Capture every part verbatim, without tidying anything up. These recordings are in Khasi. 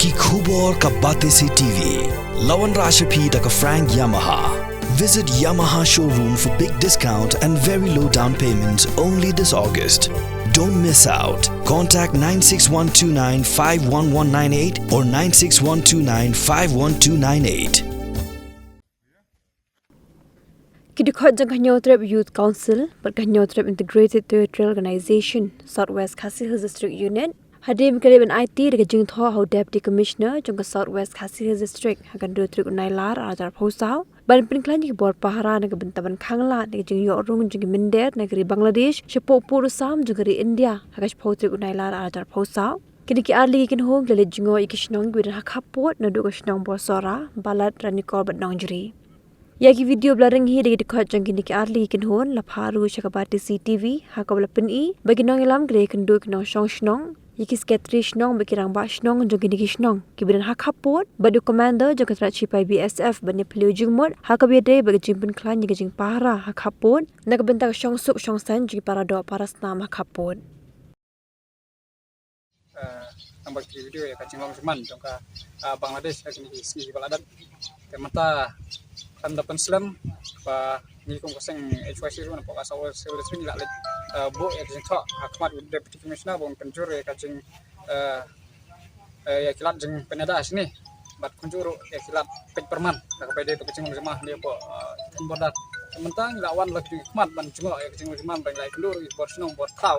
Ki khubor ka Batesi T V. La wanrah sha phi da ka Frank Yamaha. Visit Yamaha showroom for big discount and very low down payment only this August. Don't miss out. Contact nine six one two nine five one one nine eight or nine six one two nine five one two nine eight. Ki dkhot jong ka Hynñiewtrep Youth Council bad ka Hynñiewtrep Integrated Territorial Organization, South West Khasi Hills District Unit, hadien ba ki la leit ban aiti da ka jingthoh ha u Deputy Commissioner jong ka South West Khasi Hills District ha ka hynriew tarik u Nailar arhajar arphew saw ban pynkhlaiñ ïa ki bor pahara na ka bynta ban khang lad ïa ka jingïoh rung jong ki mynder na ka ri Bangladesh shapoh pud u sam jong ka ri India ha ka shiphew tarik u Nailar arhajar arphew saw. Kine ki arliang ki kynhun ki la leit jngoh ïa ki shnong kiba don ha khappud naduh ka shnong Borsohra, Balat, Ranikor bad Nongjri. Ïa ki video ba la rynghei da ki dkhot jong kine ki arliang ki kynhun la phah ruh sha ka Batesi T V ha kaba la pyni ba ki nongïalam ki la ïakynduh ïa ki nongshong shnong, ïa ki secretary shnong bad ki rangbah shnong jong kine ki shnong kiba don ha khappud bad u commander jong ka tnat shipai B S F ban ïaphylliew jingmut ha kaba ïadei bad ka jingpynkhlaiñ ïa ka jingpahara ha khappud na ka bynta ka shongsuk shongsaiñ jong ki para doh para snam ha khappud. Eh, tang ba ki video ïa ka jinglong jingman jong ka, eh, Bangladesh ha kine ki sngi kiba la dep. Te mynta kan da pynslem ba ngi kum ka seng H Y C ruh napoh ka South West Khasi Hills District ngi la leit, eh, buh ïa ka jingthoh ha khmat u Deputy Commissioner ban pynjur ïa ka jing, eh, eh, ïa ki lad jingpynïada shane. Bad kumjuh ruh ïa ki lad peit pyrman da kaba ïadei bad ka jinglong jingman hangne hapoh, eh, border. Te mynta ngi la wan la ki khmat ban jngoh ïa ka jinglong jingman ba ngi la ïakynduh ruh ïa ki bor shnong bor thaw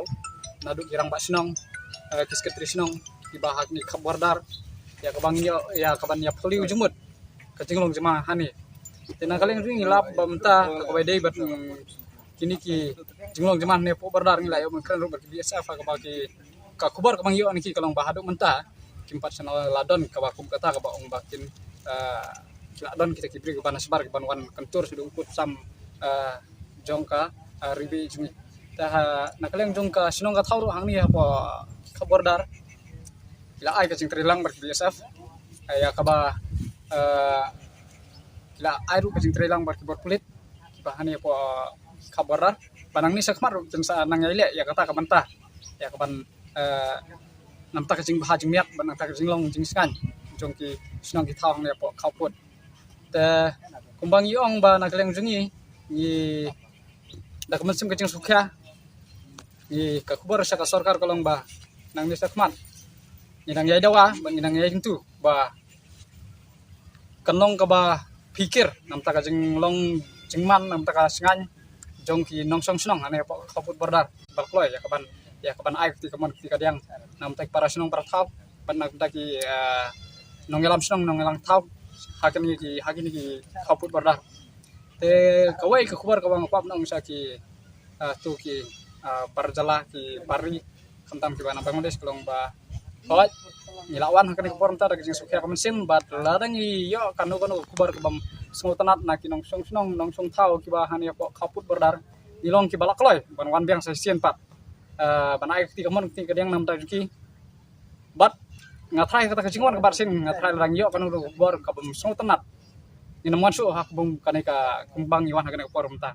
naduh ki rangbah shnong, eh, ki secretary shnong kiba ha kine ki khap border ïa ka ban ïa, ïa ka ban ïaphylliew jingmut ka jinglong jingman hangne. Te na ka liang jong ngi la ba mynta da kaba ïadei bad, mm, kine ki jinglong jingman hangne hapoh border ngi la ïoh ban kren ruh bad ki B S F ha kaba ki, ka khubor kaba ngi ïoh na ki ka long ba haduh mynta kim pat shym la don kaba kum kata kaba ong ba kin, eh, ki la don kita ki briew kiba na shabar kiban wan kyntur sha u pud sam, eh, jong ka, eh, ri Bangladesh jong ngi. Te ha na ka liang jong ka shnong ka thaw ruh hangne hapoh ka border ki la ai ka jingtreilang bad ki B S F, eh, ïa kaba, eh, ki la ai ruh ka jingtreilang bad ki bor pulit kiba hangne hapoh ka border ba nangne shakhmat ruh kin sa nang ïaleh ïa kata ka bynta ïa kaban, eh, namta ka jingbha jingmiat bad namta ka jinglong jingsngewbha jong ki shnong ki thaw hangne hapoh khappud. Te kumba ngi ong ba na ka liang jong ngi, ngi da ka mynsiem ka jingsngewkhia, ngi ka khubor sha ka sorkar ka long ba nangne shakhmat ngi nang ïai dawa bad ngi nang ïai kyntu ba kan long kaba phikir namta ka jinglong jingman namta ka shngaiñ jong ki nongshong shnong hangne hapoh khappud border ba kloi ïa kaban, ïa kaban ai kti kamon kti kadiang namta ki para shnong para thaw bad namta ki, eh, nongïalam shnong nongïalam thaw ha kine ki, ha kine ki khappud border. Te kawei ka khubor kaba nga kwah ban ong sha ki, eh, to ki, eh, bar jylla ki bar ri khamtam kiba na Bangladesh ka long ba hooid ngi la wan ha kane ka por mynta da ka jingsngewkhia ka mynsiem bad lada ngi ïoh kano kano ka khubor kabym sngewtynnat na ki nongshong shnong nongshong thaw kiba hangne hapoh khappud border ngi long kiba la kloi ban wan biang sa shisien pat, eh, ban ai kti kamon kti kadiang namta jong ki. Bad nga tharai kata ka jingwan kaba shisien nga tharai lada ngi ïoh kano kano ka khubor kabym sngewtynnat ngin ym wan shuh ha ka bym kane ka kumba ngi wan ha kane ka por mynta.